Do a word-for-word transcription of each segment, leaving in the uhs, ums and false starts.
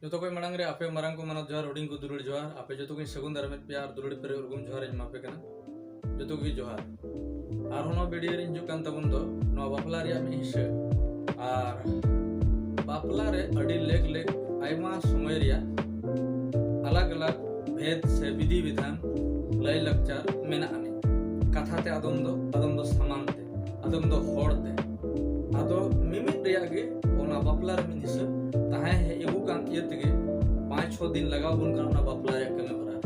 ᱡᱚᱛᱚ ᱠᱷᱚᱱ ᱢᱟᱲᱟᱝ ᱨᱮ ᱟᱯᱮ ᱢᱟᱨᱟᱝ ᱠᱚ ᱢᱟᱱᱚᱛ ᱡᱚᱦᱟᱨ, ᱦᱩᱰᱤᱧ ᱠᱚ ᱫᱩᱞᱟᱹᱲ ᱡᱚᱦᱟᱨ, ᱟᱯᱮ ᱡᱚᱛᱚ ᱠᱚᱧ ᱥᱟᱹᱜᱩᱱ ᱫᱟᱨᱟᱢᱮᱫ ᱯᱮᱭᱟ ᱟᱨ ᱫᱩᱞᱟᱹᱲ ᱯᱮᱨᱮᱡ ᱩᱨᱜᱩᱢ ᱡᱚᱦᱟᱨ ᱤᱧ ᱮᱢᱟ ᱯᱮ ᱠᱟᱱᱟ᱾ ᱡᱚᱛᱚ ᱠᱚᱜᱮ ᱡᱚᱦᱟᱨ᱾ ᱟᱨᱦᱚᱸ ᱱᱚᱣᱟ ᱵᱷᱤᱰᱤᱭᱳ ᱨᱮ ᱦᱤᱡᱩᱜ ᱠᱟᱱ ᱛᱟᱵᱚᱱ ᱫᱚ ᱱᱚᱣᱟ ᱵᱟᱯᱞᱟ ᱨᱮᱭᱟᱜ ᱢᱤᱫ ᱦᱤᱥᱟᱹ᱾ ᱟᱨ ᱵᱟᱯᱞᱟ ᱨᱮ ᱟᱹᱰᱤ ᱞᱮᱠ ᱞᱮᱠ ᱟᱭᱢᱟ ᱥᱚᱢᱚᱭ ᱨᱮᱭᱟᱜ ᱟᱞᱟᱜᱽ ᱟᱞᱟᱜᱽ ᱵᱷᱮᱫ ᱥᱮ ᱵᱤᱫᱷᱤ ᱵᱤᱫᱷᱟᱱ, ᱞᱟᱹᱭ ᱞᱟᱠᱪᱟᱨ ᱢᱮᱱᱟᱜ ᱟᱹᱱᱤᱡ᱾ ᱠᱟᱛᱷᱟ ᱛᱮ ᱟᱫᱚᱢ ᱫᱚ, ᱟᱫᱚᱢ ᱫᱚ ᱥᱟᱢᱟᱱ ᱛᱮ, ᱟᱫᱚᱢ ᱫᱚ ᱦᱚᱲ ᱛᱮ᱾ ᱟᱫᱚ ᱢᱤᱢᱤᱫ ᱨᱮᱭᱟᱜ ᱜᱮ ᱚᱱᱟ ᱵᱟᱯᱞᱟ ᱨᱮ ᱢᱤᱫ ᱦᱤᱥᱟᱹ ᱛᱟᱦᱮᱸ ᱦᱮᱡ ᱟᱹᱜᱩ ᱠᱟᱱ ᱤᱭᱟᱹ ᱛᱮᱜᱮ ᱯᱟᱸᱪ ᱪᱷᱚ ᱫᱤᱱ ᱞᱟᱜᱟᱣ ᱵᱚᱱ ᱠᱟᱱᱟ ᱚᱱᱟ ᱵᱟᱯᱞᱟ ᱨᱮᱭᱟᱜ ᱠᱟᱹᱢᱤ ᱦᱚᱨᱟ᱾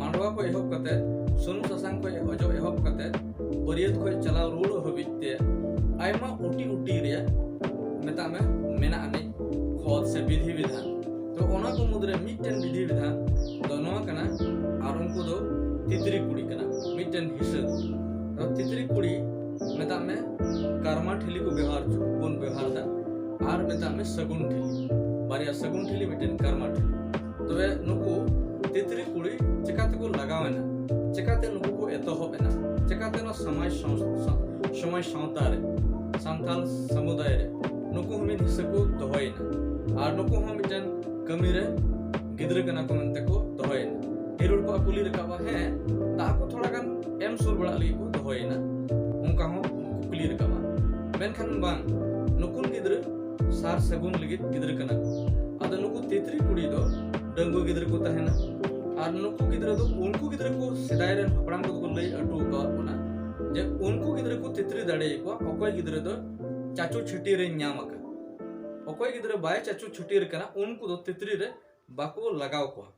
ᱢᱟᱰᱣᱟ ᱠᱷᱚᱱ ᱮᱦᱚᱵ ᱠᱟᱛᱮ, ᱥᱩᱱᱩᱢ ᱥᱟᱥᱟᱝ ᱠᱷᱚᱱ ᱚᱡᱚᱜ ᱮᱦᱚᱵ ᱠᱟᱛᱮ, ᱵᱟᱹᱨᱭᱟᱹᱛ ᱠᱷᱚᱱ ᱪᱟᱞᱟᱣ ᱨᱩᱣᱟᱹᱲᱚᱜ ᱦᱟᱹᱵᱤᱡ ᱛᱮ ᱟᱭᱢᱟ ᱩᱴᱤ ᱩᱴᱤ ᱨᱮᱭᱟᱜ, ᱢᱮᱛᱟᱜ ᱢᱮ, ᱢᱮᱱᱟᱜ ᱟᱹᱱᱤᱡ ᱠᱷᱚᱛ ᱥᱮ ᱵᱤᱫᱷᱤ ᱵᱤᱫᱷᱟᱱ᱾ ᱛᱚ ᱚᱱᱟ ᱠᱚ ᱢᱩᱫᱽᱨᱮ ᱢᱤᱫᱴᱮᱱ ᱵᱤᱫᱷᱤ ᱵᱤᱫᱷᱟᱱ ᱫᱚ ᱱᱚᱣᱟ ᱠᱟᱱᱟ, ᱟᱨ ᱩᱱᱠᱩ ᱫᱚ ᱛᱤᱛᱨᱤ ᱠᱩᱲᱤ ᱠᱟᱱᱟ, ᱢᱤᱫᱴᱮᱱ ᱦᱤᱥᱟᱹ᱾ ᱛᱚ ᱛᱤᱛᱨᱤ ᱠᱩᱲᱤ, ᱢᱮᱛᱟᱜ ᱢᱮ, ᱠᱟᱨᱢᱟ ᱴᱷᱤᱞᱤ ᱠᱚ ᱵᱮᱣᱦᱟᱨ, ᱵᱚᱱ ᱵᱮᱣᱦᱟᱨ ᱮᱫᱟ, ᱟᱨ ᱢᱮᱛᱟᱜ ᱢᱮ ᱥᱟᱹᱜᱩᱱ ᱴᱷᱤᱞᱤ, ᱵᱟᱨᱭᱟ ᱥᱟᱹᱜᱩᱱ ᱴᱷᱤᱞᱤ, ᱢᱤᱫᱴᱮᱱ ᱠᱟᱨᱢᱟ ᱴᱷᱤᱞᱤ᱾ ᱛᱚᱵᱮ ᱱᱩᱠᱩ ᱛᱤᱛᱨᱤ ᱠᱩᱲᱤ ᱪᱮᱠᱟ ᱛᱮᱠᱚ ᱞᱟᱜᱟᱣ ᱮᱱᱟ, ᱪᱮᱠᱟᱛᱮ ᱱᱩᱠᱩ ᱠᱚ ᱮᱛᱚᱦᱚᱵ ᱮᱱᱟ, ᱪᱮᱠᱟᱛᱮ ᱱᱚᱣᱟ ᱥᱚᱢᱟᱡᱽ ᱥᱚᱝ-, ᱥᱚ-, ᱥᱚᱢᱟᱡᱽ ᱥᱟᱶᱛᱟ ᱨᱮ, ᱥᱟᱱᱛᱟᱞ ᱥᱟᱢᱩᱫᱟᱭ ᱨᱮ ᱱᱩᱠᱩ ᱦᱚᱸ ᱢᱤᱫ ᱦᱤᱥᱟᱹ ᱠᱚ ᱫᱚᱦᱚᱭᱮᱱᱟ᱾ ᱟᱨ ᱱᱩᱠᱩ ᱦᱚᱸ ᱢᱤᱫᱴᱮᱱ ᱠᱟᱹᱢᱤ ᱨᱮ ᱜᱤᱫᱽᱨᱟᱹ ᱠᱟᱱᱟ ᱠᱚ ᱢᱮᱱᱛᱮ ᱠᱚ ᱫᱚᱦᱚᱭᱮᱱᱟ᱾ ᱰᱷᱮᱨ ᱦᱚᱲ ᱠᱚ ᱠᱩᱞᱤ ᱨᱟᱠᱟᱵᱟ, ᱦᱮᱸ, ᱫᱟᱜ ᱠᱚ ᱛᱷᱚᱲᱟ ᱜᱟᱱ ᱮᱢ ᱥᱩᱨ ᱵᱟᱲᱟᱜ ᱞᱟᱹᱜᱤᱫ ᱠᱚ ᱫᱚᱦᱚᱭᱮᱱᱟ, ᱚᱱᱠᱟ ᱦᱚᱸ ᱠᱩᱠᱞᱤ ᱨᱟᱠᱟᱵᱟ᱾ ᱢᱮᱱᱠᱷᱟᱱ ᱵᱟᱝ, ᱱᱩᱠᱩᱱ ᱜᱤᱫᱽᱨᱟᱹ ᱥᱟᱨ ᱥᱟᱹᱜᱩᱱ ᱞᱟᱹᱜᱤᱫ ᱜᱤᱫᱽᱨᱟᱹ ᱠᱟᱱᱟ ᱠᱚ᱾ ᱟᱫᱚ ᱱᱩᱠᱩ ᱛᱤᱛᱨᱤ ᱠᱩᱲᱤ ᱫᱚ ᱰᱟᱺᱜᱩᱣᱟᱹ ᱜᱤᱫᱽᱨᱟᱹ ᱠᱚ ᱛᱟᱦᱮᱱᱟ᱾ ᱟᱨ ᱱᱩᱠᱩ ᱜᱤᱫᱽᱨᱟᱹ ᱫᱚ ᱩᱱᱠᱩ ᱜᱤᱫᱽᱨᱟᱹ ᱠᱚ, ᱥᱮᱫᱟᱭ ᱨᱮᱱ ᱦᱟᱯᱲᱟᱢ ᱠᱚᱫᱚ ᱠᱚ ᱞᱟᱹᱭ ᱦᱚᱴᱚ ᱟᱠᱟᱫ ᱵᱚᱱᱟ ᱡᱮ ᱩᱱᱠᱩ ᱜᱤᱫᱽᱨᱟᱹ ᱠᱚ ᱛᱤᱛᱨᱤ ᱫᱟᱲᱮᱭᱟᱠᱚᱣᱟ ᱚᱠᱚᱭ ᱜᱤᱫᱽᱨᱟᱹ ᱫᱚ ᱪᱟᱪᱳ ᱪᱷᱟᱹᱴᱭᱟᱹᱨᱮ ᱧᱟᱢ ᱟᱠᱟᱫ᱾ ᱚᱠᱚᱭ ᱜᱤᱫᱽᱨᱟᱹ ᱵᱟᱭ ᱪᱟᱪᱳ ᱪᱷᱟᱹᱴᱭᱟᱹᱨ ᱠᱟᱱᱟ, ᱩᱱᱠᱩ ᱫᱚ ᱛᱤᱛᱨᱤ ᱨᱮ ᱵᱟᱠᱚ ᱞᱟᱜᱟᱣ ᱠᱚᱣᱟ᱾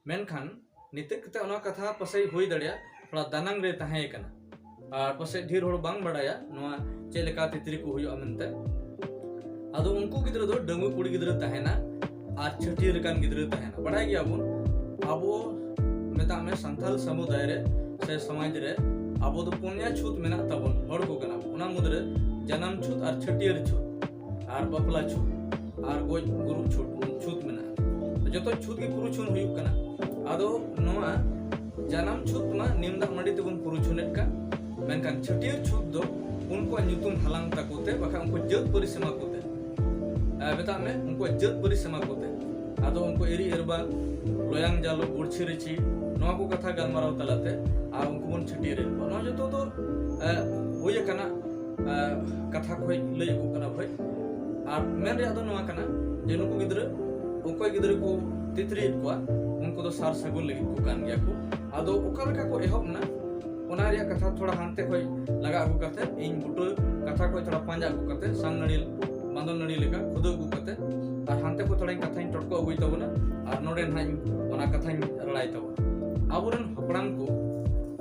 ᱢᱮᱱᱠᱷᱟᱱ ᱱᱤᱛᱚᱜ ᱠᱟᱛᱮ ᱚᱱᱟ ᱠᱟᱛᱷᱟ ᱯᱟᱥᱮᱡ ᱦᱩᱭ ᱫᱟᱲᱮᱭᱟᱜᱼᱟ ᱛᱷᱚᱲᱟ ᱫᱟᱱᱟᱝ ᱨᱮ ᱛᱟᱦᱮᱸ ᱠᱟᱱᱟ, ᱟᱨ ᱯᱟᱥᱮᱡ ᱰᱷᱮᱨ ᱦᱚᱲ ᱵᱟᱝ ᱵᱟᱲᱟᱭᱟ ᱱᱚᱣᱟ ᱪᱮᱫ ᱞᱮᱠᱟ ᱛᱤᱛᱨᱤ ᱠᱚ ᱦᱩᱭᱩᱜᱼᱟ ᱢᱮᱱᱛᱮ᱾ ᱟᱫᱚ ᱩᱱᱠᱩ ᱜᱤᱫᱽᱨᱟᱹ ᱫᱚ ᱰᱟᱺᱜᱩᱣᱟᱹ ᱠᱩᱲᱤ ᱜᱤᱫᱽᱨᱟᱹ ᱛᱟᱦᱮᱱᱟ ᱟᱨ ᱪᱷᱟᱹᱴᱭᱟᱹᱨ ᱟᱠᱟᱱ ᱜᱤᱫᱽᱨᱟᱹ ᱛᱟᱦᱮᱱᱟ᱾ ᱵᱟᱲᱟᱭ ᱜᱮᱭᱟᱵᱚᱱ, ᱟᱵᱚ, ᱢᱮᱛᱟᱜ ᱢᱮ, ᱥᱟᱱᱛᱟᱞ ᱥᱟᱢᱩᱫᱟᱭ ᱨᱮ ᱥᱮ ᱥᱚᱢᱟᱡᱽ ᱨᱮ ᱟᱵᱚ ᱫᱚ ᱯᱩᱱᱭᱟ ᱪᱷᱩᱛ ᱢᱮᱱᱟᱜ ᱛᱟᱵᱚᱱ, ᱦᱚᱲ ᱠᱚ ᱠᱟᱱᱟ ᱵᱚᱱ᱾ ᱚᱱᱟ ᱢᱩᱫᱽᱨᱮ ᱡᱟᱱᱟᱢ ᱪᱷᱩᱛ ᱟᱨ ᱪᱷᱟᱹᱴᱭᱟᱹᱨ ᱪᱷᱩᱛ ᱟᱨ ᱵᱟᱯᱞᱟ ᱪᱷᱩᱛ ᱟᱨ ᱜᱚᱡ ᱜᱩᱨᱩ ᱪᱷᱩᱛ, ᱪᱷᱩᱛ ᱢᱮᱱᱟᱜᱼᱟ᱾ ᱡᱚᱛᱚ ᱪᱷᱩᱛ ᱜᱮ ᱯᱩᱨᱩᱪᱷᱩᱱ ᱦᱩᱭᱩᱜ ᱠᱟᱱᱟ᱾ ᱟᱫᱚ ᱱᱚᱣᱟ ᱡᱟᱱᱟᱢ ᱪᱷᱩᱛ ᱢᱟ ᱱᱤᱢ ᱫᱟᱜ ᱢᱟᱹᱰᱤ ᱛᱮᱵᱚᱱ ᱯᱩᱨᱩᱪᱷᱩᱱᱮᱫ ᱠᱟᱱ, ᱢᱮᱱᱠᱷᱟᱱ ᱪᱷᱟᱹᱴᱭᱟᱹᱨ ᱪᱷᱩᱛ ᱫᱚ ᱩᱱᱠᱩᱣᱟᱜ ᱧᱩᱛᱩᱢ ᱦᱟᱞᱟᱝ ᱛᱟᱠᱚ ᱛᱮ, ᱵᱟᱠᱷᱟᱱ ᱩᱱᱠᱩ ᱡᱟᱹᱛ ᱯᱟᱹᱨᱤᱥ ᱮᱢᱟ ᱠᱚ ᱛᱮ, ᱟᱨ ᱢᱮᱛᱟᱜ ᱢᱮ, ᱩᱱᱠᱩᱣᱟᱜ ᱡᱟᱹᱛ ᱯᱟᱹᱨᱤᱥ ᱮᱢᱟ ᱠᱚ ᱛᱮ, ᱟᱫᱚ ᱩᱱᱠᱩ ᱤᱨᱤ ᱤᱨᱵᱟ, ᱞᱚᱭᱟᱝ ᱡᱟᱞᱚ, ᱵᱩᱲᱪᱷᱤ ᱨᱤᱪᱷᱤ, ᱱᱚᱣᱟ ᱠᱚ ᱠᱟᱛᱷᱟ ᱜᱟᱞᱢᱟᱨᱟᱣ ᱛᱟᱞᱟᱛᱮ ᱟᱨ ᱩᱱᱠᱩ ᱵᱚᱱ ᱪᱷᱟᱹᱴᱭᱟᱹᱨᱮᱫ ᱠᱚᱣᱟ᱾ ᱱᱚᱣᱟ ᱡᱚᱛᱚ ᱫᱚ ᱮ, ᱦᱩᱭ ᱟᱠᱟᱱᱟ, ᱮ, ᱠᱟᱛᱷᱟ ᱠᱷᱚᱡ ᱞᱟᱹᱭ ᱟᱹᱜᱩ ᱠᱟᱱᱟ ᱵᱷᱟᱹᱭ᱾ ᱟᱨ ᱢᱮᱱ ᱨᱮᱭᱟᱜ ᱫᱚ ᱱᱚᱣᱟ ᱠᱟᱱᱟ ᱡᱮ ᱱᱩᱠᱩ ᱜᱤᱫᱽᱨᱟᱹ, ᱚᱠᱚᱭ ᱜᱤᱫᱽᱨᱟᱹ ᱠᱚ ᱛᱤᱛᱨᱤᱭᱮᱫ ᱠᱚᱣᱟ, ᱩᱱᱠᱩ ᱫᱚ ᱥᱟᱨ ᱥᱟᱹᱜᱩᱱ ᱞᱟᱹᱜᱤᱫ ᱠᱚ ᱠᱟᱱ ᱜᱮᱭᱟ ᱠᱚ᱾ ᱟᱫᱚ ᱚᱠᱟ ᱞᱮᱠᱟ ᱠᱚ ᱮᱦᱚᱵ ᱮᱱᱟ, ᱚᱱᱟ ᱨᱮᱭᱟᱜ ᱠᱟᱛᱷᱟ ᱛᱷᱚᱲᱟ ᱦᱟᱱᱛᱮ ᱠᱷᱚᱡ ᱞᱟᱜᱟ ᱟᱹᱜᱩ ᱠᱟᱛᱮ, ᱤᱧ ᱵᱩᱴᱟᱹ ᱠᱟᱛᱷᱟ ᱠᱷᱚᱡ ᱛᱷᱚᱲᱟ ᱯᱟᱸᱡᱟ ᱟᱹᱜᱩ ᱠᱟᱛᱮ, ᱥᱟᱝ ᱱᱟᱹᱲᱤ ᱵᱟᱸᱫᱚᱱ ᱱᱟᱹᱲᱤ ᱞᱮᱠᱟ ᱠᱷᱩᱫᱟᱹᱣ ᱟᱹᱜᱩ ᱠᱟᱛᱮ, ᱟᱨ ᱦᱟᱱᱛᱮ ᱠᱷᱚᱡ ᱛᱷᱚᱲᱟᱧ ᱠᱟᱛᱷᱟᱧ ᱴᱚᱴᱠᱚ ᱟᱹᱜᱩᱭ ᱛᱟᱵᱚᱱᱟ, ᱟᱨ ᱱᱚᱰᱮ ᱱᱟᱦᱟᱜ ᱤᱧ ᱚᱱᱟ ᱠᱟᱛᱷᱟᱧ ᱨᱟᱲᱟᱭ ᱛᱟᱵᱚᱱᱟ᱾ ᱟᱵᱚᱨᱮᱱ ᱦᱟᱯᱲᱟᱢ ᱠᱚ,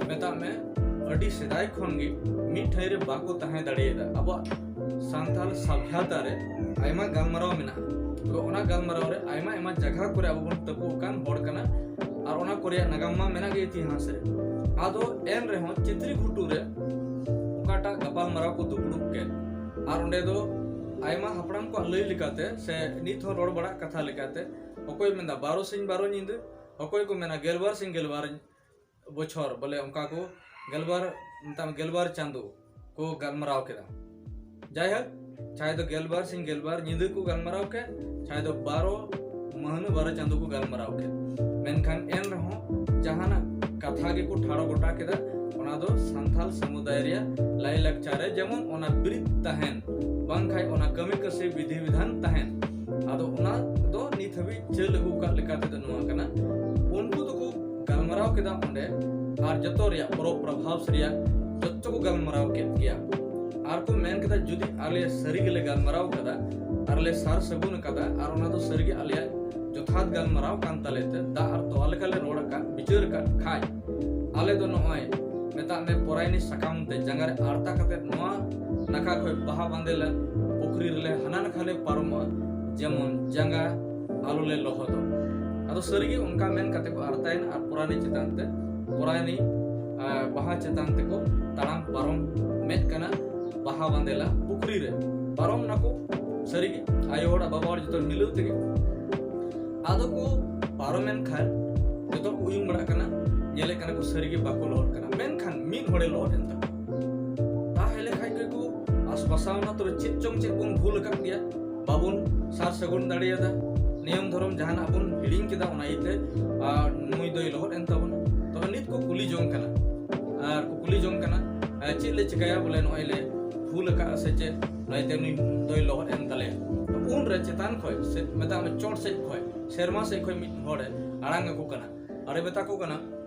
ᱢᱮᱛᱟᱜ ᱢᱮ, ᱟᱹᱰᱤ ᱥᱮᱫᱟᱭ ᱠᱷᱚᱱ ᱜᱮ ᱢᱤᱫ ᱴᱷᱟᱹᱭ ᱨᱮ ᱵᱟᱠᱚ ᱛᱟᱦᱮᱸ ᱫᱟᱲᱮᱭᱟᱫᱟ᱾ ᱟᱵᱚᱣᱟᱜ ᱥᱟᱱᱛᱟᱲ ᱥᱟᱵᱷᱭᱟᱛᱟ ᱨᱮ ᱟᱭᱢᱟ ᱜᱟᱞᱢᱟᱨᱟᱣ ᱢᱮᱱᱟᱜᱼᱟ, ᱛᱚᱵᱮ ᱚᱱᱟ ᱜᱟᱞᱢᱟᱨᱟᱣ ᱨᱮ ᱟᱭᱢᱟ ᱟᱭᱢᱟ ᱡᱟᱭᱜᱟ ᱠᱚᱨᱮ ᱟᱵᱚ ᱵᱚᱱ ᱛᱟᱹᱯᱩᱜ ᱟᱠᱟᱱ ᱦᱚᱲ ᱠᱟᱱᱟ, ᱟᱨ ᱚᱱᱟ ᱠᱚ ᱨᱮᱭᱟᱜ ᱱᱟᱜᱟᱢ ᱢᱟ ᱢᱮᱱᱟᱜ ᱜᱮ ᱤᱛᱤᱦᱟᱥ ᱨᱮ᱾ ᱟᱫᱚ ᱮᱱ ᱨᱮᱦᱚᱸ ᱪᱤᱛᱨᱤ ᱜᱷᱩᱴᱩ ᱨᱮ ᱚᱠᱟᱴᱟᱜ ᱜᱟᱯᱟᱞ ᱢᱟᱨᱟᱣ ᱠᱚ ᱫᱩᱯᱲᱩᱵ ᱠᱮᱫ, ᱟᱨ ᱚᱸᱰᱮ ᱫᱚ ᱟᱭᱢᱟ ᱦᱟᱯᱲᱟᱢ ᱠᱚᱣᱟᱜ ᱞᱟᱹᱭ ᱞᱮᱠᱟᱛᱮ ᱥᱮ ᱱᱤᱛ ᱦᱚᱸ ᱨᱚᱲ ᱵᱟᱲᱟᱜ ᱠᱟᱛᱷᱟ ᱞᱮᱠᱟᱛᱮ, ᱚᱠᱚᱭ ᱢᱮᱱᱫᱟ ᱵᱟᱨᱚ ᱥᱤᱧ ᱵᱟᱨᱚ ᱧᱤᱫᱟᱹ, ᱚᱠᱚᱭ ᱠᱚ ᱢᱮᱱᱟ ᱜᱮᱞᱵᱟᱨ ᱥᱤᱧ ᱜᱮᱞᱵᱟᱨ ᱵᱚᱪᱷᱚᱨ, ᱵᱚᱞᱮ ᱚᱱᱠᱟ ᱠᱚ ᱜᱮᱞᱵᱟᱨ, ᱢᱮᱛᱟᱜ ᱢᱮ, ᱜᱮᱞᱵᱟᱨ ᱪᱟᱸᱫᱚ ᱠᱚ ᱜᱟᱞᱢᱟᱨᱟᱣ ᱠᱮᱫᱟ᱾ ᱡᱟᱭᱦᱳᱠ, ᱪᱟᱦᱮ ᱫᱚ ᱜᱮᱞᱵᱟᱨ ᱥᱤᱧ ᱜᱮᱞᱵᱟᱨ ᱧᱤᱫᱟᱹ ᱠᱚ ᱜᱟᱞᱢᱟᱨᱟᱣ ᱠᱮᱫ, ᱪᱟᱦᱮ ᱫᱚ ᱵᱟᱨᱚ ᱢᱟᱹᱦᱱᱟᱹ ᱵᱟᱨᱚ ᱪᱟᱸᱫᱚ ᱠᱚ ᱜᱟᱞᱢᱟᱨᱟᱣ ᱠᱮᱫ, ᱢᱮᱱᱠᱷᱟᱱ ᱮᱱ ᱨᱮᱦᱚᱸ ᱡᱟᱦᱟᱱᱟᱜ ᱠᱟᱛᱷᱟ ᱜᱮᱠᱚ ᱴᱷᱟᱲᱚ ᱜᱚᱴᱟ ᱠᱮᱫᱟ, ᱚᱱᱟ ᱫᱚ ᱥᱟᱱᱛᱟᱞ ᱥᱟᱢᱩᱫᱟᱭ ᱨᱮᱭᱟᱜ ᱞᱟᱭᱼᱞᱟᱠᱪᱟᱨ ᱨᱮ ᱡᱮᱢᱚᱱ ᱚᱱᱟ ᱵᱤᱨᱤᱫ ᱛᱟᱦᱮᱱ, ᱵᱟᱝᱠᱷᱟᱱ ᱚᱱᱟ ᱠᱟᱹᱢᱤ ᱠᱟᱹᱥᱤ ᱵᱤᱫᱷᱤ ᱵᱤᱫᱷᱟᱱ ᱛᱟᱦᱮᱱ, ᱟᱫᱚ ᱚᱱᱟ ᱫᱚ ᱱᱤᱛ ᱦᱟᱹᱵᱤᱡ ᱪᱟᱹᱞ ᱟᱹᱜᱩ ᱟᱠᱟᱫ ᱞᱮᱠᱟ ᱛᱮᱫᱚ ᱱᱚᱣᱟ ᱠᱟᱱᱟ, ᱩᱱᱠᱩ ᱫᱚᱠᱚ ᱜᱟᱞᱢᱟᱨᱟᱣ ᱠᱮᱫᱟ ᱚᱸᱰᱮ, ᱟᱨ ᱡᱚᱛᱚ ᱨᱮᱭᱟᱜ ᱯᱚᱨᱚᱵᱽ ᱯᱨᱚᱵᱷᱟᱵᱽ ᱨᱮᱭᱟᱜ ᱡᱚᱛᱚ ᱠᱚ ᱜᱟᱞᱢᱟᱨᱟᱣ ᱠᱮᱫ ᱜᱮᱭᱟ᱾ ᱟᱨ ᱠᱚ ᱢᱮᱱ ᱠᱮᱫᱟ, ᱡᱩᱫᱤ ᱟᱞᱮ ᱥᱟᱹᱨᱤ ᱜᱮᱞᱮ ᱜᱟᱞᱢᱟᱨᱟᱣ ᱠᱟᱫᱟ ᱟᱨ ᱞᱮ ᱥᱟᱨ ᱥᱟᱹᱜᱩᱱ ᱟᱠᱟᱫᱟ, ᱟᱨ ᱚᱱᱟ ᱫᱚ ᱥᱟᱹᱨᱤ ᱜᱮ ᱟᱞᱮᱭᱟᱜ ᱡᱚᱛᱷᱟᱛ ᱜᱟᱞᱢᱟᱨᱟᱣ ᱠᱟᱱ ᱛᱟᱞᱮ ᱛᱮ, ᱫᱟᱜ ᱟᱨ ᱛᱚᱣᱟ ᱞᱮᱠᱟ ᱞᱮ ᱨᱚᱲ ᱟᱠᱟᱫ, ᱵᱤᱪᱟᱹᱨ ᱟᱠᱟᱫ ᱠᱷᱟᱡ, ᱟᱞᱮ ᱫᱚ ᱱᱚᱜᱼᱚᱭ, ᱢᱮᱛᱟᱜ ᱢᱮ, ᱯᱚᱨᱟᱭᱱᱤ ᱥᱟᱠᱟᱢ ᱛᱮ ᱡᱟᱸᱜᱟ ᱨᱮ ᱟᱲᱛᱟ ᱠᱟᱛᱮ ᱱᱚᱣᱟ ᱱᱟᱠᱷᱟ ᱠᱷᱚᱡ ᱵᱟᱦᱟ ᱵᱟᱸᱫᱮ ᱞᱮ ᱯᱩᱠᱷᱨᱤ ᱨᱮᱞᱮ ᱦᱟᱱᱟ ᱱᱟᱠᱷᱟ ᱞᱮ ᱯᱟᱨᱚᱢᱚᱜᱼᱟ, ᱡᱮᱢᱚᱱ ᱡᱟᱸᱜᱟ ᱟᱞᱚ ᱞᱮ ᱞᱚᱦᱚᱫᱚᱜ᱾ ᱟᱫᱚ ᱥᱟᱹᱨᱤᱜᱮ ᱚᱱᱠᱟ ᱢᱮᱱ ᱠᱟᱛᱮ ᱠᱚ ᱟᱨᱛᱟᱭᱮᱱᱟ ᱟᱨ ᱯᱚᱨᱟᱭᱱᱤ ᱪᱮᱛᱟᱱ ᱛᱮ, ᱯᱚᱨᱟᱭᱱᱤ, ᱟ, ᱵᱟᱦᱟ ᱪᱮᱛᱟᱱ ᱛᱮᱠᱚ ᱛᱟᱲᱟᱢ ᱯᱟᱨᱚᱢ ᱢᱮᱫ ᱠᱟᱱᱟ ᱵᱟᱦᱟ ᱵᱟᱸᱫᱮᱞᱟ ᱯᱩᱠᱷᱨᱤ ᱨᱮ᱾ ᱯᱟᱨᱚᱢ ᱱᱟᱠᱚ ᱥᱟᱹᱨᱤᱜᱮ, ᱟᱭᱳ ᱦᱚᱲ ᱟᱨ ᱵᱟᱵᱟ ᱦᱚᱲ ᱡᱚᱛᱚ ᱢᱤᱞᱟᱹᱣ ᱛᱮᱜᱮ᱾ ᱟᱫᱚ ᱠᱚ ᱯᱟᱨᱚᱢᱮᱱ ᱠᱷᱟᱱ ᱡᱚᱛᱚ ᱠᱚ ᱩᱭᱩᱝ ᱵᱟᱲᱟᱜ ᱠᱟᱱᱟ, ᱧᱮᱞᱮᱫ ᱠᱟᱱᱟ ᱠᱚ ᱥᱟᱹᱨᱤᱜᱮ ᱵᱟᱠᱚ ᱞᱚᱦᱚᱫ ᱠᱟᱱᱟ, ᱢᱮᱱᱠᱷᱟᱱ ᱢᱤᱫ ᱦᱚᱲᱮ ᱞᱚᱦᱚᱫ ᱮᱱ ᱛᱟᱠᱚᱣᱟ᱾ ᱛᱟᱦᱞᱮ ᱠᱷᱟᱡ ᱜᱮᱠᱚ ᱟᱥᱯᱟᱥᱟᱣᱱᱟ, ᱛᱚᱵᱮ ᱪᱮᱫ ᱪᱚᱝ ᱪᱮᱫ ᱵᱚᱱ ᱵᱷᱩᱞ ᱟᱠᱟᱫ ᱜᱮᱭᱟ, ᱵᱟᱵᱚᱱ ᱥᱟᱨ ᱥᱟᱹᱜᱩᱱ ᱫᱟᱲᱮᱭᱟᱫᱟ᱾ ᱱᱤᱭᱚᱢ ᱫᱷᱚᱨᱚᱢ ᱡᱟᱦᱟᱱᱟᱜ ᱵᱚᱱ ᱦᱤᱲᱤᱧ ᱠᱮᱫᱟ, ᱚᱱᱟ ᱤᱭᱟᱹᱛᱮ ᱟᱨ ᱱᱩᱭ ᱫᱚᱭ ᱞᱚᱦᱚᱫ ᱮᱱ ᱛᱟᱵᱚᱱᱟ᱾ ᱛᱚᱵᱮ ᱱᱤᱛ ᱠᱚ ᱠᱩᱞᱤ ᱡᱚᱝ ᱠᱟᱱᱟ, ᱟᱨ ᱠᱚ ᱠᱩᱞᱤ ᱡᱚᱝ ᱠᱟᱱᱟ, ᱮ, ᱪᱮᱫ ᱞᱮ ᱪᱤᱠᱟᱹᱭᱟ ᱵᱚᱞᱮ ᱱᱚᱜᱼᱚᱭ ᱞᱮ ᱵᱷᱩᱞ ᱟᱠᱟᱫᱼᱟ ᱥᱮ ᱪᱮᱫ, ᱱᱚᱜᱼᱚᱭ ᱛᱮ ᱱᱩᱭ ᱫᱚᱭ ᱞᱚᱦᱚᱫ ᱮᱱ ᱛᱟᱞᱮᱭᱟ᱾ ᱛᱚ ᱩᱱᱨᱮ ᱪᱮᱛᱟᱱ ᱠᱷᱚᱱ ᱥᱮ ᱢᱮᱛᱟᱜ ᱢᱮ ᱪᱚᱴ ᱥᱮᱫ ᱠᱷᱚᱱ, ᱥᱮᱨᱢᱟ ᱥᱮᱫ ᱠᱷᱚᱱ ᱢᱤᱫ ᱦᱚᱲᱮ ᱟᱲᱟᱝ ᱟᱠᱚ ᱠᱟᱱᱟ ᱟᱨᱮ ᱢᱮᱛᱟ ᱠᱚ ᱠᱟᱱᱟ,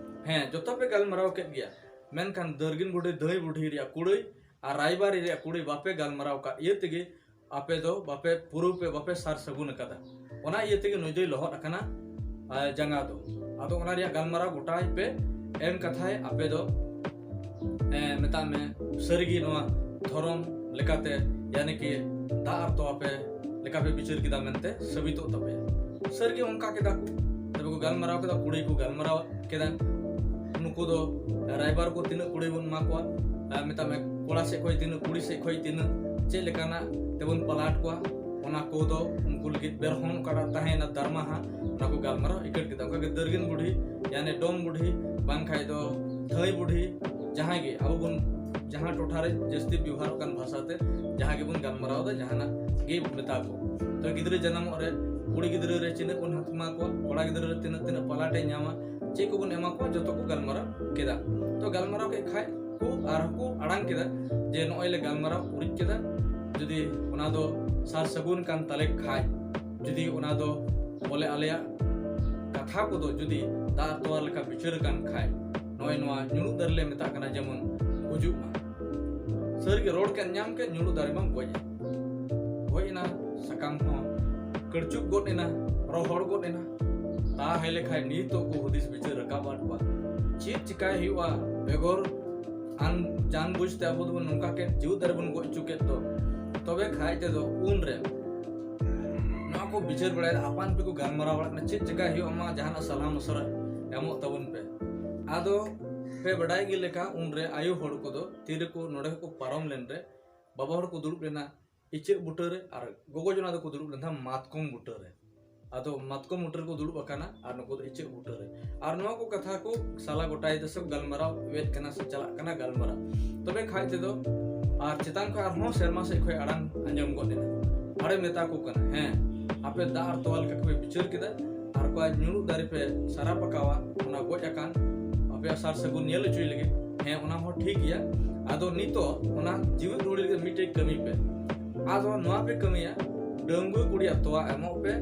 ᱦᱮᱸ, ᱡᱚᱛᱚ ᱯᱮ ᱜᱟᱞᱢᱟᱨᱟᱣ ᱠᱮᱫ ᱜᱮᱭᱟ, ᱢᱮᱱᱠᱷᱟᱱ ᱫᱟᱹᱨᱜᱤᱱ ᱵᱩᱰᱷᱤ, ᱫᱷᱟᱹᱭ ᱵᱩᱰᱷᱤ ᱨᱮᱭᱟᱜ ᱠᱩᱲᱟᱹᱭ ᱟᱨ ᱨᱟᱭᱵᱟᱨᱤ ᱨᱮᱭᱟᱜ ᱠᱩᱲᱟᱹᱭ ᱵᱟᱯᱮ ᱜᱟᱞᱢᱟᱨᱟᱣ ᱠᱟᱫ ᱤᱭᱟᱹ ᱛᱮᱜᱮ ᱟᱯᱮ ᱫᱚ ᱵᱟᱯᱮ ᱯᱩᱨᱟᱹᱣ ᱯᱮ, ᱵᱟᱯᱮ ᱥᱟᱨ ᱥᱟᱹᱜᱩᱱ ᱟᱠᱟᱫᱟ᱾ ᱚᱱᱟ ᱤᱭᱟᱹ ᱛᱮᱜᱮ ᱱᱩᱭ ᱫᱚᱭ ᱞᱚᱦᱚᱫ ᱟᱠᱟᱱᱟ, ᱟᱨ ᱡᱟᱸᱜᱟ ᱫᱚ᱾ ᱟᱫᱚ ᱚᱱᱟ ᱨᱮᱭᱟᱜ ᱜᱟᱞᱢᱟᱨᱟᱣ ᱜᱚᱴᱟᱭ ᱯᱮ, ᱮᱢ ᱠᱟᱛᱷᱟᱭ ᱟᱯᱮ ᱫᱚ, ᱮ, ᱢᱮᱛᱟᱜ ᱢᱮ, ᱥᱟᱹᱨᱤᱜᱮ ᱱᱚᱣᱟ ᱫᱷᱚᱨᱚᱢ ᱞᱮᱠᱟᱛᱮ, ᱭᱟᱱᱤ ᱠᱤ ᱫᱟᱜ ᱟᱨ ᱛᱚᱣᱟ ᱯᱮ ᱞᱮᱠᱟ ᱯᱮ ᱵᱤᱪᱟᱹᱨ ᱠᱮᱫᱟ ᱢᱮᱱᱛᱮ ᱥᱟᱹᱵᱤᱛᱚᱜ ᱛᱟᱯᱮᱭᱟ᱾ ᱥᱟᱹᱨᱤᱜᱮ ᱚᱱᱠᱟ ᱠᱮᱫᱟ ᱠᱚ᱾ ᱛᱚᱵᱮ ᱠᱚ ᱜᱟᱞᱢᱟᱨᱟᱣ ᱠᱮᱫᱟ, ᱠᱩᱲᱤ ᱠᱚ ᱜᱟᱞᱢᱟᱨᱟᱣ ᱠᱮᱫᱟ, ᱱᱩᱠᱩ ᱫᱚ ᱨᱟᱭᱵᱟᱨ ᱠᱚ ᱛᱤᱱᱟᱹᱜ ᱠᱩᱲᱤ ᱵᱚᱱ ᱮᱢᱟ ᱠᱚᱣᱟ, ᱟᱨ ᱢᱮᱛᱟᱜ ᱢᱮ ᱠᱚᱲᱟ ᱥᱮᱫ ᱠᱷᱚᱱ ᱛᱤᱱᱟᱹᱜ, ᱠᱩᱲᱤ ᱥᱮᱫ ᱠᱷᱚᱱ ᱛᱤᱱᱟᱹᱜ, ᱪᱮᱫ ᱞᱮᱠᱟᱱᱟᱜ ᱛᱮᱵᱚᱱ ᱯᱟᱞᱟᱴ ᱠᱚᱣᱟ, ᱚᱱᱟ ᱠᱚᱫᱚ ᱩᱱᱠᱩ ᱞᱟᱹᱜᱤᱫ ᱵᱮᱨᱦᱚᱱ ᱚᱠᱟᱴᱟᱜ ᱛᱟᱦᱮᱸᱭᱮᱱᱟ ᱫᱟᱨᱢᱟᱦᱟ, ᱚᱱᱟ ᱠᱚ ᱜᱟᱞᱢᱟᱨᱟᱣ ᱤᱠᱟᱹᱴ ᱠᱮᱫᱟ᱾ ᱚᱱᱠᱟ ᱜᱮ ᱫᱟᱹᱨᱜᱤᱱ ᱵᱩᱰᱷᱤ, ᱭᱟᱱᱮ ᱰᱚᱢ ᱵᱩᱰᱷᱤ, ᱵᱟᱝᱠᱷᱟᱡ ᱫᱚ ᱫᱷᱟᱹᱭ ᱵᱩᱰᱷᱤ, ᱡᱟᱦᱟᱸᱭ ᱜᱮ ᱟᱵᱚ ᱵᱚᱱ, ᱡᱟᱦᱟᱸ ᱴᱚᱴᱷᱟ ᱨᱮ ᱡᱟᱹᱥᱛᱤ ᱵᱮᱣᱦᱟᱨᱚᱜ ᱠᱟᱱ ᱵᱷᱟᱥᱟ ᱛᱮ ᱡᱟᱦᱟᱸ ᱜᱮᱵᱚᱱ ᱜᱟᱞᱢᱟᱨᱟᱣ ᱮᱫᱟ, ᱡᱟᱦᱟᱱᱟᱜ ᱜᱮ ᱢᱮᱛᱟ ᱠᱚ᱾ ᱛᱚ ᱜᱤᱫᱽᱨᱟᱹ ᱡᱟᱱᱟᱢᱚᱜ ᱨᱮ ᱠᱩᱲᱤ ᱜᱤᱫᱽᱨᱟᱹ ᱨᱮ ᱛᱤᱱᱟᱹᱜ ᱵᱚᱱ ᱮᱢᱟ ᱠᱚᱣᱟ, ᱠᱚᱲᱟ ᱜᱤᱫᱽᱨᱟᱹ ᱨᱮ ᱛᱤᱱᱟᱹᱜ, ᱛᱤᱱᱟᱹᱜ ᱯᱟᱞᱟᱴ ᱮ ᱧᱟᱢᱟ, ᱪᱮᱫ ᱠᱚᱵᱚᱱ ᱮᱢᱟ ᱠᱚᱣᱟ, ᱡᱚᱛᱚ ᱠᱚ ᱜᱟᱞᱢᱟᱨᱟᱣ ᱠᱮᱫᱟ᱾ ᱛᱚ ᱜᱟᱞᱢᱟᱨᱟᱣ ᱠᱮᱫ ᱠᱷᱟᱡ ᱠᱚ ᱟᱨᱦᱚᱸ ᱠᱚ ᱟᱲᱟᱝ ᱠᱮᱫᱟ ᱡᱮ ᱱᱚᱜᱼᱚᱭ ᱞᱮ ᱜᱟᱞᱢᱟᱨᱟᱣ ᱩᱨᱤᱡ ᱠᱮᱫᱟ, ᱡᱩᱫᱤ ᱚᱱᱟ ᱫᱚ ᱥᱟᱨ ᱥᱟᱹᱜᱩᱱ ᱠᱟᱱ ᱛᱟᱞᱮ ᱠᱷᱟᱡ, ᱡᱩᱫᱤ ᱚᱱᱟ ᱫᱚ ᱵᱚᱞᱮ ᱟᱞᱮᱭᱟᱜ ᱠᱟᱛᱷᱟ ᱠᱚᱫᱚ ᱡᱩᱫᱤ ᱫᱟᱜ ᱛᱚᱣᱟ ᱞᱮᱠᱟ ᱵᱤᱪᱟᱹᱨ ᱟᱠᱟᱱ ᱠᱷᱟᱡ, ᱱᱚᱜᱼᱚᱭ ᱱᱚᱣᱟ ᱧᱩᱲᱩᱫ ᱫᱟᱨᱮ ᱞᱮ ᱢᱮᱛᱟᱜ ᱠᱟᱱᱟ, ᱡᱮᱢᱚᱱ ᱜᱩᱡᱩᱜ ᱢᱟ᱾ ᱥᱟᱹᱨᱤᱜᱮ ᱨᱚᱲ ᱠᱮᱫ ᱧᱟᱢ ᱠᱮᱫ, ᱧᱩᱲᱩᱫ ᱫᱟᱨᱮ ᱢᱟ ᱜᱚᱡ ᱮᱱ᱾ ᱜᱚᱡ ᱮᱱᱟ, ᱥᱟᱠᱟᱢ ᱦᱚᱸ ᱠᱟᱹᱲᱪᱩᱜ ᱜᱚᱫ ᱮᱱᱟ, ᱨᱚᱦᱚᱲ ᱜᱚᱫ ᱮᱱᱟ᱾ ᱛᱟᱦᱮᱸ ᱞᱮᱠᱷᱟᱡ ᱱᱤᱛᱚᱜ ᱠᱚ ᱦᱩᱫᱤᱥ ᱵᱤᱪᱟᱹᱨ ᱨᱟᱠᱟᱵ ᱟᱫ ᱠᱚᱣᱟ, ᱪᱮᱫ ᱪᱤᱠᱟᱭ ᱦᱩᱭᱩᱜᱼᱟ ᱵᱮᱜᱚᱨ ᱟᱱ ᱡᱟᱱ ᱵᱩᱡᱽ ᱛᱮ ᱟᱵᱚ ᱫᱚᱵᱚᱱ ᱱᱚᱝᱠᱟ ᱠᱮᱫ, ᱡᱤᱣᱤ ᱫᱟᱨᱮ ᱵᱚᱱ ᱜᱚᱡ ᱦᱚᱪᱚ ᱠᱮᱫ ᱫᱚ᱾ ᱛᱚᱵᱮ ᱠᱷᱟᱡ ᱛᱮᱫᱚ ᱩᱱᱨᱮ ᱱᱚᱣᱟ ᱠᱚ ᱵᱤᱪᱟᱹᱨ ᱵᱟᱲᱟᱭᱮᱫᱟ, ᱟᱯᱟᱱ ᱟᱹᱯᱤᱱ ᱠᱚ ᱜᱟᱞᱢᱟᱨᱟᱣ ᱵᱟᱲᱟᱜ ᱠᱟᱱᱟ, ᱪᱮᱫ ᱪᱤᱠᱟᱭ ᱦᱩᱭᱩᱜᱼᱟ, ᱢᱟ ᱡᱟᱦᱟᱱᱟᱜ ᱥᱟᱞᱦᱟ ᱢᱚᱥᱚᱨᱟ ᱮᱢᱚᱜ ᱛᱟᱵᱚᱱ ᱯᱮ᱾ ᱟᱫᱚ ᱯᱮ ᱵᱟᱰᱟᱭ ᱜᱮ ᱞᱮᱠᱟ, ᱩᱱᱨᱮ ᱟᱭᱳ ᱦᱚᱲ ᱠᱚᱫᱚ ᱛᱤᱨᱮᱠᱚ ᱱᱚᱰᱮ ᱠᱚ ᱯᱟᱨᱚᱢ ᱞᱮᱱ ᱨᱮ, ᱵᱟᱵᱟ ᱦᱚᱲ ᱠᱚ ᱫᱩᱲᱩᱵ ᱞᱮᱱᱟ ᱤᱪᱟᱹᱜ ᱵᱩᱴᱟᱹᱨᱮ ᱟᱨ ᱜᱚᱜᱚ ᱡᱚᱱᱟ ᱫᱚᱠᱚ ᱫᱩᱲᱩᱵ ᱞᱮᱱ ᱛᱟᱦᱮᱸᱫ ᱢᱟᱛᱠᱚᱢ ᱵᱩᱴᱟᱹᱨᱮ᱾ ᱟᱫᱚ ᱢᱟᱛᱠᱚᱢ ᱵᱩᱴᱟᱹ ᱨᱮᱠᱚ ᱫᱩᱲᱩᱵ ᱟᱠᱟᱱᱟ ᱟᱨ ᱱᱩᱠᱩ ᱫᱚ ᱤᱪᱟᱹᱜ ᱵᱩᱴᱟᱹᱨᱮ᱾ ᱟᱨ ᱱᱚᱣᱟ ᱠᱚ ᱠᱟᱛᱷᱟ ᱠᱚ ᱥᱟᱞᱟ ᱜᱚᱴᱟᱭ ᱫᱟ ᱥᱮ ᱜᱟᱞᱢᱟᱨᱟᱣ ᱮᱫ ᱠᱟᱱᱟ ᱥᱮ ᱪᱟᱞᱟᱜ ᱠᱟᱱᱟ ᱜᱟᱞᱢᱟᱨᱟᱣ᱾ ᱛᱚᱵᱮ ᱠᱷᱟᱡ ᱛᱮᱫᱚ ᱟᱨ ᱪᱮᱛᱟᱱ ᱠᱷᱚᱱ ᱟᱨᱦᱚᱸ ᱥᱮᱨᱢᱟ ᱥᱮᱫ ᱠᱷᱚᱱ ᱟᱲᱟᱝ ᱟᱸᱡᱚᱢ ᱜᱚᱫ ᱮᱱᱟ᱾ ᱟᱨᱮ ᱢᱮᱛᱟ ᱠᱚ ᱠᱟᱱᱟ, ᱦᱮᱸ, ᱟᱯᱮ ᱫᱟᱜ ᱟᱨ ᱛᱚᱣᱟ ᱞᱮᱠᱟ ᱯᱮ ᱵᱤᱪᱟᱹᱨ ᱠᱮᱫᱟ, ᱟᱨ ᱚᱠᱟ ᱧᱩᱨᱩᱜ ᱫᱟᱨᱮ ᱯᱮ ᱥᱟᱨᱟᱯ ᱟᱠᱟᱣᱟ, ᱚᱱᱟ ᱜᱚᱡ ᱟᱠᱟᱱ, ᱟᱯᱮᱭᱟᱜ ᱥᱟᱨ ᱥᱟᱹᱜᱩᱱ ᱧᱮᱞ ᱦᱚᱪᱚᱭ ᱞᱟᱹᱜᱤᱫ᱾ ᱦᱮᱸ, ᱚᱱᱟ ᱦᱚᱸ ᱴᱷᱤᱠ ᱜᱮᱭᱟ᱾ ᱟᱫᱚ ᱱᱤᱛᱚᱜ ᱚᱱᱟ ᱡᱤᱣᱮᱫ ᱨᱩᱣᱟᱹᱲ ᱞᱟᱹᱜᱤᱫ ᱢᱤᱫᱴᱮᱡ ᱠᱟᱹᱢᱤ ᱯᱮ᱾ ᱟᱫᱚ ᱱᱚᱣᱟ ᱯᱮ ᱠᱟᱹᱢᱤᱭᱟ, ᱰᱟᱺᱜᱩᱣᱟᱹ ᱠᱩᱲᱤᱭᱟᱜ ᱛᱚᱣᱟ ᱮᱢᱚᱜ ᱯᱮ,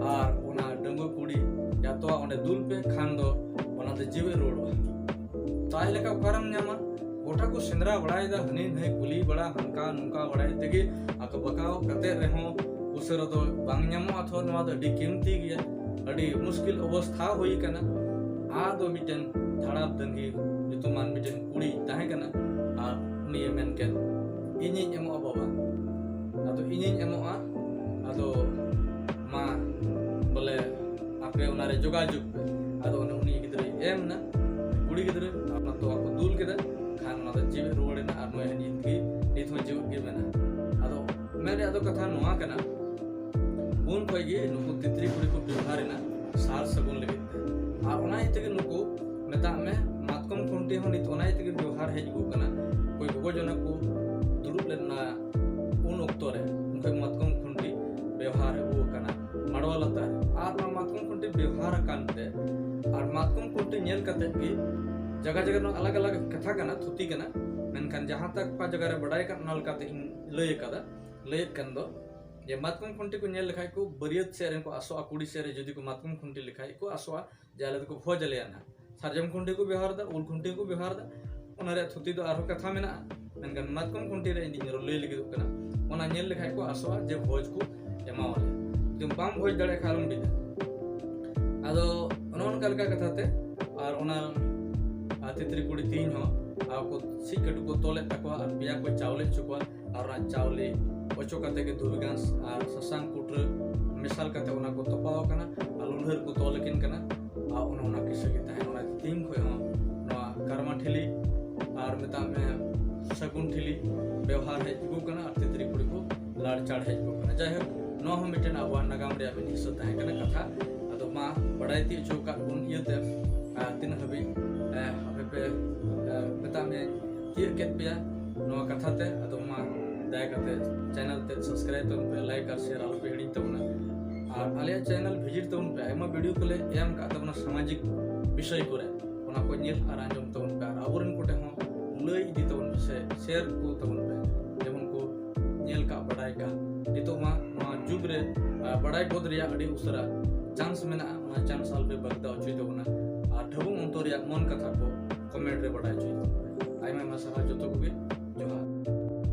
ᱟᱨ ᱚᱱᱟ ᱰᱟᱺᱜᱩᱣᱟᱹ ᱠᱩᱲᱤᱭᱟᱜ ᱛᱚᱣᱟ ᱚᱸᱰᱮ ᱫᱩᱞ ᱯᱮ, ᱠᱷᱟᱱ ᱫᱚ ᱚᱱᱟ ᱫᱚ ᱡᱤᱣᱮᱫ ᱨᱩᱣᱟᱹᱲᱚᱜᱼᱟ᱾ ᱛᱟᱦᱮᱸ ᱞᱮᱠᱟ ᱚᱠᱟᱨᱮᱢ ᱧᱟᱢᱟ? ᱜᱚᱴᱟ ᱠᱚ ᱥᱮᱸᱫᱽᱨᱟ ᱵᱟᱲᱟᱭᱮᱫᱟ, ᱦᱟᱹᱱᱤ ᱱᱟᱹᱭ ᱠᱩᱞᱤ ᱵᱟᱲᱟ, ᱦᱟᱱᱠᱟ ᱱᱚᱝᱠᱟ ᱵᱟᱲᱟᱭ ᱛᱮᱜᱮ ᱟᱠᱚ ᱵᱟᱠᱟᱣ ᱠᱟᱛᱮ ᱨᱮᱦᱚᱸ ᱩᱥᱟᱹᱨᱟ ᱫᱚ ᱵᱟᱝ ᱧᱟᱢᱚᱜᱼᱟ᱾ ᱛᱷᱚ, ᱱᱚᱣᱟ ᱫᱚ ᱟᱹᱰᱤ ᱠᱤᱢᱛᱤ ᱜᱮᱭᱟ, ᱟᱹᱰᱤ ᱢᱩᱥᱠᱤᱞ ᱚᱵᱚᱥᱛᱷᱟ ᱦᱩᱭ ᱠᱟᱱᱟ᱾ ᱟᱫᱚ ᱢᱤᱫᱴᱮᱱ ᱛᱷᱟᱲᱟᱯ ᱫᱟᱹᱝᱜᱤ ᱧᱩᱛᱩᱢᱟᱱ ᱢᱤᱫᱴᱮᱱ ᱠᱩᱲᱤ ᱛᱟᱦᱮᱸ ᱠᱟᱱᱟ, ᱟᱨ ᱩᱱᱤᱭᱮ ᱢᱮᱱ ᱠᱮᱫ, "ᱤᱧᱤᱧ ᱮᱢᱚᱜᱼᱟ ᱵᱟᱵᱟ, ᱟᱫᱚ ᱤᱧᱤᱧ ᱮᱢᱚᱜᱼᱟ, ᱟᱫᱚ ᱢᱟ ᱵᱚᱞᱮ ᱟᱯᱮ ᱚᱱᱟᱨᱮ ᱡᱳᱜᱟᱡᱳᱜᱽ ᱯᱮ᱾" ᱟᱫᱚ ᱚᱱᱮ ᱩᱱᱤ ᱜᱤᱫᱽᱨᱟᱹᱭ ᱮᱢ ᱮᱱᱟ, ᱠᱩᱲᱤ ᱜᱤᱫᱽᱨᱟᱹ, ᱟᱨ ᱚᱱᱟ ᱛᱚᱣᱟ ᱠᱚ ᱫᱩᱞ ᱠᱮᱫᱟ, ᱠᱷᱟᱱ ᱚᱱᱟ ᱫᱚ ᱡᱤᱣᱮᱫ ᱨᱩᱣᱟᱹᱲ ᱮᱱᱟ, ᱟᱨ ᱱᱚᱜᱼᱚᱭ ᱱᱤᱛ ᱜᱮ, ᱱᱤᱛ ᱦᱚᱸ ᱡᱤᱣᱮᱫ ᱜᱮ ᱢᱮᱱᱟᱜᱼᱟ᱾ ᱟᱫᱚ ᱢᱮᱱ ᱨᱮᱭᱟᱜ ᱫᱚ ᱠᱟᱛᱷᱟ ᱱᱚᱣᱟ ᱠᱟᱱᱟ, ᱩᱱ ᱠᱷᱚᱡ ᱜᱮ ᱱᱩᱠᱩ ᱛᱤᱛᱨᱤ ᱠᱩᱲᱤ ᱠᱚ ᱵᱮᱣᱦᱟᱨ ᱮᱱᱟ ᱥᱟᱨ ᱥᱟᱹᱜᱩᱱ ᱞᱟᱹᱜᱤᱫ ᱛᱮ, ᱟᱨ ᱚᱱᱟ ᱤᱭᱟᱹ ᱛᱮᱜᱮ ᱱᱩᱠᱩ, ᱢᱮᱛᱟᱜ ᱢᱮ, ᱢᱟᱛᱠᱚᱢ ᱠᱷᱩᱱᱴᱤ ᱦᱚᱸ ᱱᱤᱛ ᱚᱱᱟ ᱤᱭᱟᱹ ᱛᱮᱜᱮ ᱵᱮᱣᱦᱟᱨ ᱦᱮᱡ ᱟᱹᱜᱩ ᱠᱟᱱᱟ᱾ ᱚᱠᱚᱭ ᱜᱚᱜᱚ ᱡᱚᱱᱟ ᱠᱚ ᱫᱩᱲᱩᱵ ᱞᱮᱱᱟ ᱩᱱ ᱚᱠᱛᱚ ᱨᱮ, ᱩᱱ ᱠᱷᱚᱡ ᱢᱟᱛᱠᱚᱢ ᱠᱷᱩᱱᱴᱤ ᱵᱮᱣᱦᱟᱨ ᱟᱹᱜᱩ ᱟᱠᱟᱱᱟ ᱢᱟᱰᱣᱟ ᱞᱟᱛᱟᱨ᱾ ᱟᱨ ᱚᱱᱟ ᱢᱟᱛᱠᱚᱢ ᱠᱷᱩᱱᱴᱤ ᱵᱮᱣᱦᱟᱨ ᱟᱠᱟᱱ ᱛᱮ, ᱟᱨ ᱢᱟᱛᱠᱚᱢ ᱠᱷᱩᱱᱴᱤ ᱧᱮᱞ ᱠᱟᱛᱮ ᱜᱮ, ᱡᱟᱭᱜᱟ ᱡᱟᱭᱜᱟ ᱱᱚᱣᱟ ᱟᱞᱟᱜᱽ ᱟᱞᱟᱜᱽ ᱠᱟᱛᱷᱟ ᱠᱟᱱᱟ, ᱛᱷᱩᱛᱤ ᱠᱟᱱᱟ, ᱢᱮᱱᱠᱷᱟᱱ ᱡᱟᱦᱟᱸ ᱛᱟᱠ ᱚᱠᱟ ᱡᱟᱭᱜᱟ ᱨᱮ ᱵᱟᱰᱟᱭ ᱠᱟᱱ, ᱚᱱᱟ ᱞᱮᱠᱟᱛᱮ ᱤᱧ ᱞᱟᱹᱭ ᱟᱠᱟᱫᱟ᱾ ᱞᱟᱹᱭᱮᱫ ᱠᱟᱱ ᱫᱚ ᱡᱮ ᱢᱟᱛᱠᱚᱢ ᱠᱷᱩᱱᱴᱤ ᱠᱚ ᱧᱮᱞ ᱞᱮᱠᱷᱟᱡ ᱠᱚ, ᱵᱟᱹᱨᱭᱟᱹᱛ ᱥᱮᱫ ᱨᱮᱱ ᱠᱚ ᱟᱥᱚᱜᱼᱟ, ᱠᱩᱲᱤ ᱥᱮᱫ ᱨᱮ ᱡᱩᱫᱤ ᱠᱚ ᱢᱟᱛᱠᱚᱢ ᱠᱷᱩᱱᱴᱤ ᱞᱮᱠᱷᱟᱡ ᱠᱚ ᱟᱥᱚᱜᱼᱟ ᱡᱮ ᱟᱞᱮ ᱫᱚᱠᱚ ᱵᱷᱚᱡᱽ ᱟᱞᱮᱭᱟ ᱱᱟᱦᱟᱜ᱾ ᱥᱟᱨᱡᱚᱢ ᱠᱷᱩᱱᱴᱤ ᱠᱚ ᱵᱮᱣᱦᱟᱨ ᱮᱫᱟ, ᱩᱞ ᱠᱷᱩᱱᱴᱤ ᱠᱚ ᱵᱮᱣᱦᱟᱨ ᱮᱫᱟ, ᱚᱱᱟ ᱨᱮᱭᱟᱜ ᱛᱷᱩᱛᱤ ᱫᱚ ᱟᱨᱦᱚᱸ ᱠᱟᱛᱷᱟ ᱢᱮᱱᱟᱜᱼᱟ, ᱢᱮᱱᱠᱷᱟᱱ ᱢᱟᱛᱠᱚᱢ ᱠᱷᱩᱱᱴᱤ ᱨᱮ ᱤᱧ ᱫᱚᱧ ᱞᱟᱹᱭ ᱞᱟᱹᱜᱤᱫᱚᱜ ᱠᱟᱱᱟ᱾ ᱚᱱᱟ ᱧᱮᱞ ᱞᱮᱠᱷᱟᱡ ᱠᱚ ᱟᱥᱚᱜᱼᱟ ᱡᱮ ᱵᱷᱚᱡᱽ ᱠᱚ ᱮᱢᱟᱣᱟᱞᱮ, ᱡᱩᱫᱤ ᱵᱟᱢ ᱵᱷᱚᱡᱽ ᱫᱟᱲᱮᱭᱟᱜ ᱠᱷᱟᱱ ᱟᱞᱚᱢ ᱵᱤᱫᱟ᱾ ᱟᱫᱚ ᱚᱱᱮ ᱚᱱᱠᱟ ᱞᱮᱠᱟ ᱠᱟᱛᱷᱟ ᱛᱮ, ᱟᱨ ᱚᱱᱟ, ᱟᱨ ᱛᱤᱛᱨᱤ ᱠᱩᱲᱤ ᱛᱮᱦᱤᱧ ᱦᱚᱸ ᱟᱠᱚ ᱥᱤᱫ ᱠᱟᱹᱴᱩᱵ ᱠᱚ ᱛᱚᱞᱮᱫ ᱛᱟᱠᱚᱣᱟ ᱟᱨ ᱯᱮᱭᱟ ᱠᱚ ᱪᱟᱣᱞᱮ ᱦᱚᱪᱚ ᱠᱚᱣᱟ, ᱟᱨ ᱚᱱᱟ ᱪᱟᱣᱞᱮ ᱚᱪᱚ ᱠᱟᱛᱮ ᱜᱮ ᱫᱷᱩᱵᱤ ᱜᱷᱟᱸᱥ ᱟᱨ ᱥᱟᱥᱟᱝ ᱯᱩᱰᱨᱟᱹ ᱢᱮᱥᱟᱞ ᱠᱟᱛᱮ ᱚᱱᱟ ᱠᱚ ᱛᱚᱯᱟᱣ ᱟᱠᱟᱱᱟ ᱟᱨ ᱞᱩᱰᱷᱟᱹ ᱨᱮᱠᱚ ᱛᱚᱞ ᱟᱹᱠᱤᱱ ᱠᱟᱱᱟ᱾ ᱟᱨ ᱚᱱᱮ ᱚᱱᱟ ᱠᱤᱥᱟᱹ ᱜᱮ ᱛᱟᱦᱮᱸ᱾ ᱚᱱᱟ ᱛᱮᱦᱤᱧ ᱠᱷᱚᱡ ᱦᱚᱸ ᱱᱚᱣᱟ ᱠᱟᱨᱢᱟ ᱴᱷᱤᱞᱤ ᱟᱨ, ᱢᱮᱛᱟᱜ ᱢᱮ, ᱥᱟᱹᱜᱩᱱ ᱴᱷᱤᱞᱤ ᱵᱮᱣᱦᱟᱨ ᱦᱮᱡ ᱟᱹᱜᱩ ᱠᱟᱱᱟ ᱟᱨ ᱛᱤᱛᱨᱤ ᱠᱩᱲᱤ ᱠᱚ ᱞᱟᱲᱪᱟᱲ ᱦᱮᱡ ᱟᱹᱜᱩ ᱠᱟᱱᱟ᱾ ᱡᱟᱭᱦᱳᱠ, ᱱᱚᱣᱟ ᱦᱚᱸ ᱢᱤᱫᱴᱮᱱ ᱟᱵᱚᱣᱟᱜ ᱱᱟᱜᱟᱢ ᱨᱮᱭᱟᱜ ᱢᱤᱫ ᱦᱤᱥᱟᱹ ᱛᱟᱦᱮᱸ ᱠᱟᱱᱟ ᱠᱟᱛᱷᱟ᱾ ᱟᱫᱚ ᱢᱟ, ᱵᱟᱲᱟᱭ ᱛᱤᱭᱳᱜ ᱦᱚᱪᱚ ᱟᱠᱟᱫ ᱵᱚᱱ ᱤᱭᱟᱹᱛᱮ, ᱟᱨ ᱛᱤᱱᱟᱹᱜ ᱦᱟᱹᱵᱤᱡ, ᱮ, ᱟᱯᱮ ᱯᱮ, ᱮ, ᱢᱮᱛᱟᱜ ᱢᱮ, ᱛᱤᱭᱳᱜ ᱠᱮᱫ ᱯᱮᱭᱟ ᱱᱚᱣᱟ ᱠᱟᱛᱷᱟ ᱛᱮ᱾ ᱟᱫᱚ ᱢᱟ, ᱫᱟᱭᱟ ᱠᱟᱛᱮ channel ᱛᱮ subscribe ᱛᱟᱵᱚᱱ ᱯᱮ, like ᱟᱨ share ᱟᱞᱚ ᱯᱮ ᱦᱤᱲᱤᱧ ᱛᱟᱵᱚᱱᱟ᱾ ᱟᱨ ᱟᱞᱮᱭᱟᱜ ᱪᱮᱱᱮᱞ ᱵᱷᱤᱡᱤᱴ ᱛᱟᱵᱚᱱ ᱯᱮ, ᱟᱭᱢᱟ ᱵᱷᱤᱰᱤᱭᱳ ᱠᱚᱞᱮ ᱮᱢ ᱠᱟᱜ ᱛᱟᱵᱚᱱᱟ ᱥᱟᱢᱟᱡᱤᱠ ᱵᱤᱥᱚᱭ ᱠᱚᱨᱮ, ᱚᱱᱟ ᱠᱚ ᱧᱮᱞ ᱟᱨ ᱟᱸᱡᱚᱢ ᱛᱟᱵᱚᱱ ᱯᱮ, ᱟᱨ ᱟᱵᱚᱨᱮᱱ ᱠᱚᱴᱷᱮᱱ ᱦᱚᱸ ᱞᱟᱹᱭ ᱤᱫᱤ ᱛᱟᱵᱚᱱ ᱯᱮ ᱥᱮ ᱥᱮᱭᱟᱨ ᱠᱚ ᱛᱟᱵᱚᱱ ᱯᱮ, ᱡᱮᱢᱚᱱ ᱠᱚ ᱧᱮᱞ ᱠᱟᱜ ᱵᱟᱰᱟᱭ ᱠᱟᱜ᱾ ᱱᱤᱛᱚᱜ ᱢᱟ ᱱᱚᱣᱟ ᱡᱩᱜᱽ ᱨᱮ ᱟᱨ ᱵᱟᱰᱟᱭ ᱜᱚᱫ ᱨᱮᱭᱟᱜ ᱟᱹᱰᱤ ᱩᱥᱟᱹᱨᱟ ᱪᱟᱱᱥ ᱢᱮᱱᱟᱜᱼᱟ, ᱚᱱᱟ ᱪᱟᱱᱥ ᱟᱞᱚᱯᱮ ᱵᱟᱜᱫᱟ ᱦᱚᱪᱚᱭ ᱛᱟᱵᱚᱱᱟ᱾ ᱟᱨ ᱴᱷᱟᱹᱵᱩᱝ ᱚᱱᱛᱚᱨ ᱨᱮᱭᱟᱜ ᱢᱚᱱ ᱠᱟᱛᱷᱟ ᱠᱚ ᱠᱚᱢᱮᱱᱴ ᱨᱮ ᱵᱟᱰᱟᱭ ᱦᱚᱪᱚᱭ ᱛᱟᱵᱚᱱ ᱯᱮ᱾ ᱟᱭᱢᱟ ᱟᱭᱢᱟ ᱥᱟᱨᱦᱟᱣ ᱡᱚᱛᱚ ᱠᱚᱜᱮ, ᱡᱚᱦᱟᱨ᱾